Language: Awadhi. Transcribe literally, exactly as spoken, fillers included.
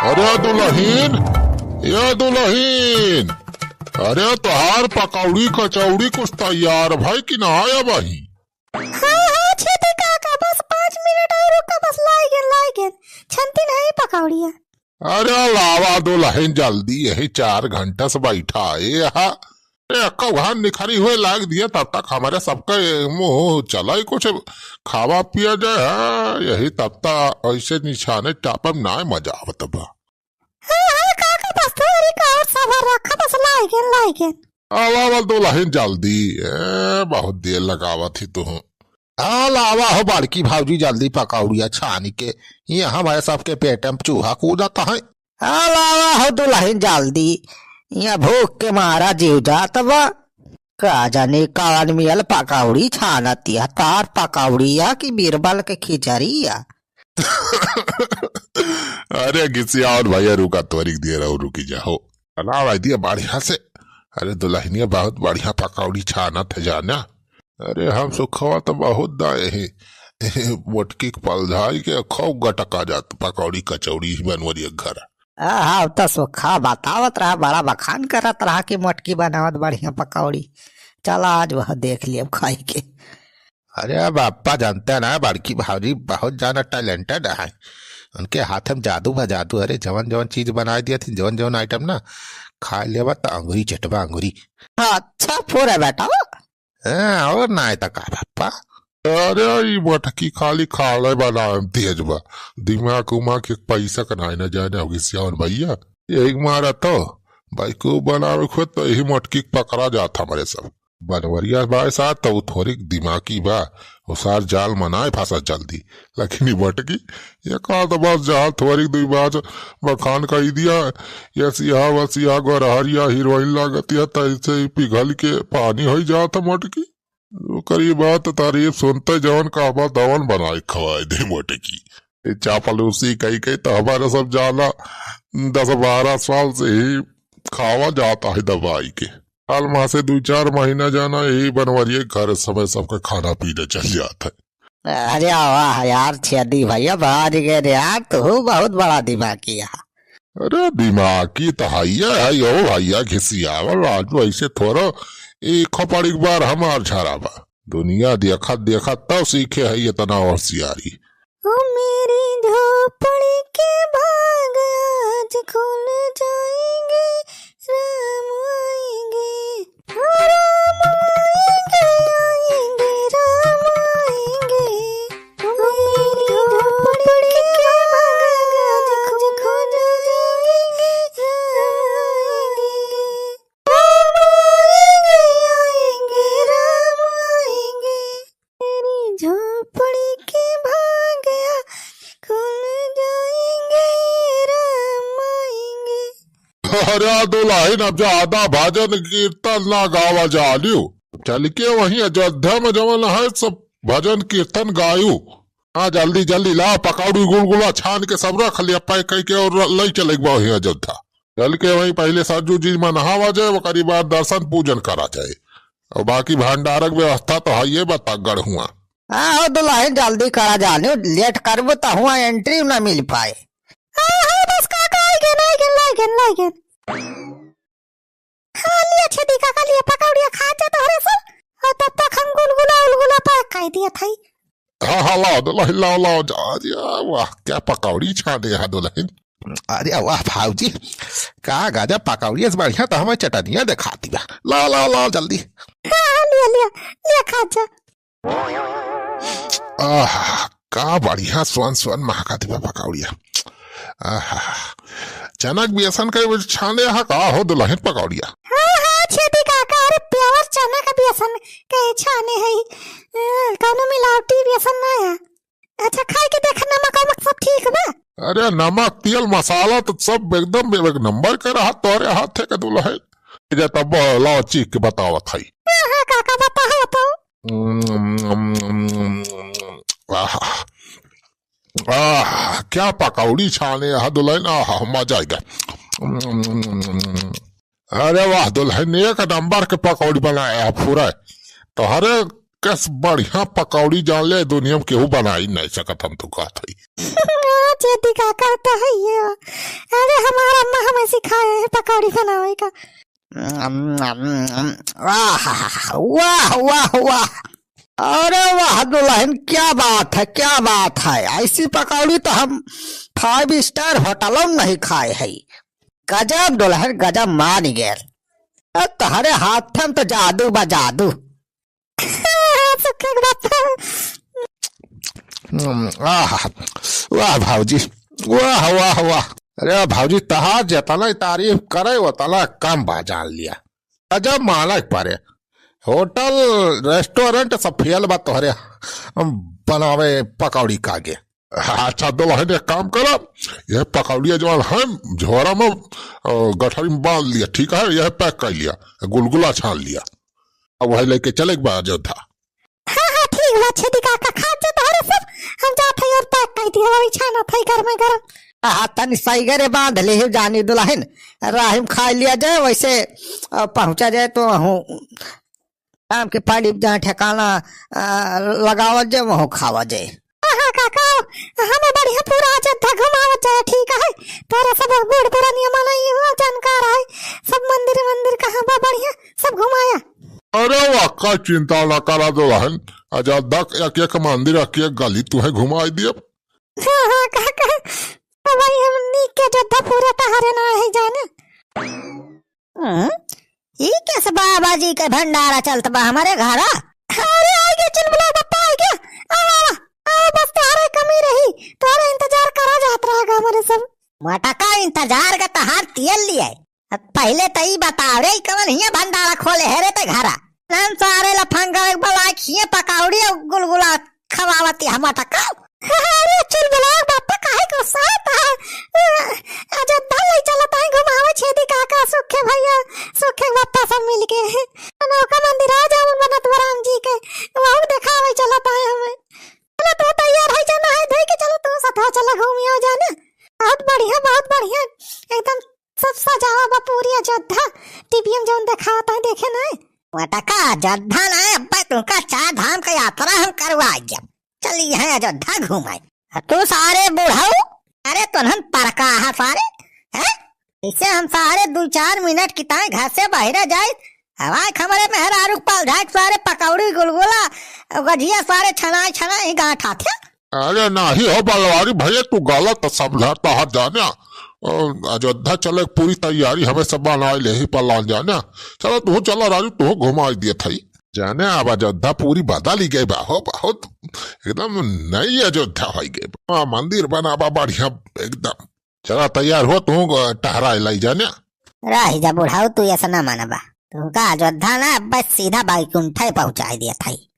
अरे दुलहिन, ए दुलहिन, अरे तोहार पकौड़ी कचौड़ी कुछ तैयार भई कि ना आया बही? हाँ, हाँ, छेदी काका, बस पाँच मिनट और रुका, बस लाइगेन, लाइगेन। छनती नहीं पकौड़िया। अरे लावा दुलहिन जल्दी, यही चार घंटा से बैठा है यहाँ। ए, अक्का वहाँ निखरी हुए लाग दिया, तब तक हमारे सबका ये मुँह चला ही कुछ खावा पिया जाए। हाँ, यही तब तक ऐसे निशाने टापे में ना मजा आवत बा। हाँ, हाँ, काका, बस थोड़ी का और सबर रखा, बस लाइगेन, लाइगेन। आवा, आवा, दुलहिन जल्दी। ए, बहुत देर लगावत ही तू। हाँ, लावा हो बड़की भौजी, जल्दी पकौड़िया छानी के। ये हमारे सबके पेट में चूहा कूदत है। हाँ, लावा हो दुलहिन जल्दी, ये भूख के मारा जीव जात बा। का जाने कौन मियल पकौड़ी छानतिया, तार पकौड़िया कि बीरबल के खिचड़िया। अरे घिसियावन भैया, रुका, तोरिक दिए रहो, रुकी जाओ। बनावा दिया बढ़िया से। अरे दुलहिनिया बहुत बढ़िया पकौड़ी छानत है जाना। अरे हम सुखवा तो बहुत दाए ही। मोटकी के पलझाई के खूब गटका जात पकौड़ी कचौड़ी बनवरिया के घर। आहा, अब तो सुखा बतावत रहा, बड़ा बखान करत रहा कि मोटकी बनावत बढ़िया पकौड़ी। चला आज वह देख लिया खाई के। अरे बापा, जानते हैं ना, बड़की भाभी बहुत जाना talented है, उनके हाथ में जादू बा जादू। अरे जवन जवन चीज बनाए दिया थी, जवन जवन item ना, खा लेबा त अंगुरी चटबा अंगुरी। अच्छा, पूरा बेटा। हाँ, और ना है त का बापा। अरे ई मोटकी खाली खाले बनावे में तेज बा, दिमाग उमाग के पैसा का नाई ना जाने होगी सियावन भैया। यही मारा तो बेवकूफ बनावे खुद तो यही मोटकी पकड़ा जात हमरे सब। बनवरिया बाय साथ तो उ थोड़िक दिमागी बा, उ सार जाल मनाए फंसा जल्दी। लेकिन ई मोटकी एक आध बार जाल थोड़िक दुई बार बखान कई दिया, ये सिया वसिया गोरहरिया हीरोइन लागतिया, तैसे ही पिघल के पानी होई जात मोटकी। ओकरी बात तारीफ सुनते जवन कहबा तवन बनाए खवाए दे मोटकी। ए चापलूसी कई कई तो हमारे सब जाना दस बारह साल से ही खावा जाता है दबाई के। साल माह से दू चार महीना जाना यही बनवरिये घर समय सबका खाना पीना चल जाता है। अरे वाह यार, छेदी भैया, बाज गए रे यार, तू बहुत बड़ा दिमागी है। अरे दिमागी तो हइये है यो भैया, घिसियावल राजू, ऐसे थोड़ो एक खपड़ एक बार हमार झरा बा। दुनिया देखत देखत तब सीखे है इतना होशियारी। ओ मेरी झोपड़ी के भाग आज खुल जाएंगे, राम आएंगे। ओ राम आएंगे, आएंगे, राम आएंगे। ओ मेरी झोपड़ी के भाग आज खुल जाएंगे, राम आएंगे। राम आएंगे, आएंगे, राम आएंगे। तेरी झोपड़ी के भाग आज खुल जाएंगे, राम आएंगे। अरे दुलहिन, अब ज्यादा भजन कीर्तन ना गावा जालियो। चल के वहीं अयोध्या में जवन है सब भजन कीर्तन गायू। हाँ, जल्दी जल्दी ला, पकौड़ी गुलगुला छान के सब रख लिया, pack करके और लई चले बा वहीं अयोध्या। चल के वहीं पहिले सरजू जी में नहावा जाए, ओकरी बाद दर्शन पूजन करा जाए। और बाकी भंडारक व्यवस्था तो है ये बा तगड़ हुआ। हाँ हो दुलहिन, जल्दी करा जाने, late करबो तो हुआ entry ना मिल पाए। हाँ, हाँ, बस काका, आइगेन, आइगेन, लाइगेन, लाइगेन। हाँ, लिया छेदी काका, लिया पकौड़िया खा जा तोहरे सब, और तब तक हम गुलगुला उलगुला pack कर दिया था। हाँ, हाँ, लाओ दुलहिन, लाओ, लाओ, जा, जा, वाह, क्या पकौड़ी छाने हैं दुलहिन। अरे वाह भाऊजी, का गजब पकौड़ी, इस बढ़िया तो हमें चटनिया दिखा दिया। लाओ, लाओ, लाओ जल्दी। हाँ, हाँ, लिया, लिया, लिया खा जा। आह, का बढ़िया स्वान स्वान महका दिवा पकौड़िया। आह, चनक बेसन के वो छाने हा का हो दुलहिन पकौड़िया। हाँ, हाँ, छेदी काका, अरे pure चना का बेसन के छाने है, अ, कौनो मिलावटी बेसन ना है। अच्छा, खाई के देख, नमक वमक सब ठीक बा? अरे नमक, तेल, मसाला तो सब एकदम एक नंबर के रहा तोरे हाथे के दुलहिन। जे तब लाओ चीख के बतावत है। हाँ, हाँ, काका, बताओ तो। आह, आह, क्या पकौड़ी छाने हैं दुलहिन, आह, मजा आ गया। अरे वाह दुलहिन, एक नंबर के पकौड़ी बनाए हैं पूरा। तोहरे कस बढ़िया पकौड़ी जान ले, दुनिया में केहू बनाई नहीं सकत, हम तो कहत हई। हाँ, छेदी काका तो है ये। अरे, हमार अम्मा हमें सिखाए हैं पकौड़ी बनावे का। अम, अम, अम, आह, वाह, वाह, वाह। अरे वाह दुल्हन, क्या बात है, क्या बात है। ऐसी पकौड़ी तो हम five star होटलों में नहीं खाए है। गजब दुल्हन, गजब मान गेल। अ, तोहरे हाथ में तो जादू बा, जादू। सुखे के बात है। हम्म, आह, वाह भौजी, वाह, वाह, वाह। अरे भौजी, तहार जेतना तारीफ करे, ओतना कम बा, जान लिया। गजब मानक परे। होटल, restaurant सब फेल बा तोहरे बनावे पकौड़ी का आगे। अच्छा दुल्हन, एक काम करा, यह पकौड़िया जवन है, झोरा में, अ, गठरी में बांध लिया, ठीक है, यह pack कर लिया, गुलगुला छान लिया, अब वही लेके चले के बा अयोध्या। हाँ, हाँ, ठीक बा, छेदी काका, खा जा तोहरे सब, हम जात हई और pack कर दिया, वही छानत हई गरमे गरम। हाँ, तनी सही गरे बांध ले हो जानी दुल्हन, राही में खा लिया जाए, वैसे, अ, पहुँचा जाए तो हूँ काम के पानी जहाँ ठिकाना, आ, लगावत जे, वहू खावत जे। आहा, काका, हमें बढ़िया पूरा अयोध्या घुमावत जाए, ठीक है? तोरा सब बूढ़ पुरानिया मनई हो, जानकार है, सब मंदिर, मंदिर कहाँ बा बढ़िया, सब घुमाया। अरे वाह, का चिंता ना करा दुल्हन, अयोध्या के एक एक मंदिर, एक एक गली तुहे घुमाई दियब। हाँ, हाँ, काका, तो भाई हमनी के अयोध्या पूरा तहारे ना है जाने। हम्म, ई कैसे बाबा जी के भंडारा चलत बा हमारे घरा? अरे, आइ गया चुलबुला बप्पा, आइ गया। आवा, आवा, आवा, बस तोहरे कमी रही, तोहरे इंतजार करा जात रहेगा हमारे सब। मटका इंतजार का तहार तियल लिए। अब पहले तो ई बताओ रे, ई कवन हिया भंडारा खोले है रे ते घरा? हम सारे लफंगा एक बला खिए पकौड़ी और गुलगुला खवावती हम मटका। अरे चुलबुला बापा, काहे गुस्सात है? अयोध्या ले चलत है घुमावे छेदी काका, सुखे भैया, सुखे बापा सब मिलके। अनोखा मंदिर आ जावन बनत बा राम जी के, वहू देखावे चलत है हमें। चलो तू तैयार है, जाना है धोई के, चलो तू सथवा चला घूमी आओ जाना। बहुत बढ़िया, बहुत बढ़िया, एकदम सब सजावा बा पूरी अयोध्या, टीवी में जौन देखावत है देखे ना। मटका अयोध्या ना, अब्बे तुमका चार धाम का यात्रा हम करवाई अब। चली है अयोध्या घूमाई। आ तू सारे बुढ़ऊ, अरे तुनहन परका है सारे, हैं? इसे हम सारे दो चार मिनट की ताई घर से बाहर जाए, हवा हमरे मेहरारू के पाल झाक सारे पकौड़ी गुलगुला गजिया सारे छनाई छनाई गांठ आथे। अरे नाही हो बलवारी भैया, तू गलत समझत हया जाने। अ, अयोध्या चले के पूरी तैयारी हमें सब बनाए ले ही पलान जाने। चलो तू चला राजू, तू घुमाई दिए थई जाने। अब अयोध्या पूरी बदल ही गई बा हो, बहुत एकदम नई अयोध्या हो गई बा। वहाँ मंदिर बना बा बढ़िया एकदम। चला तैयार हो तू, अ, टहराए लाई जाने। रह जा बुढ़ऊ, तू ऐसा ना मानबा। तुमका अयोध्या ना, बस सीधा बैकुंठे पहुँचाई दिए थई।